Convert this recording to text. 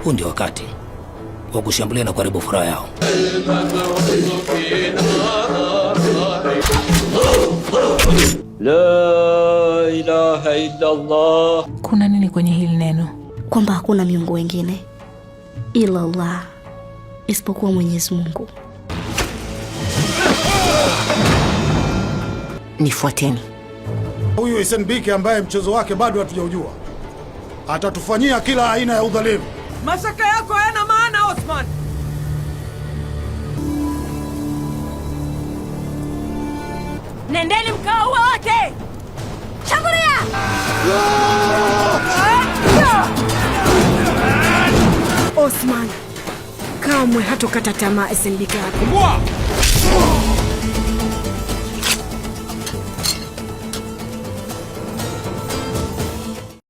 Huu ndio wakati wa kushambulia na kuharibu furaha yao. La ilaha illa Allah. Kuna nini kwenye hili neno? Kwamba hakuna miungu wengine ila Allah, isipokuwa Mwenyezi Mungu. Nifuateni. Huyu Isenbike ambaye mchezo wake bado hatujaujua atatufanyia kila aina ya udhalimu. Mashaka yako hayana maana, Osman. Nendeni mkawaue wote! Shambulia! Osman kamwe hatokata tamaa. SNBK yako.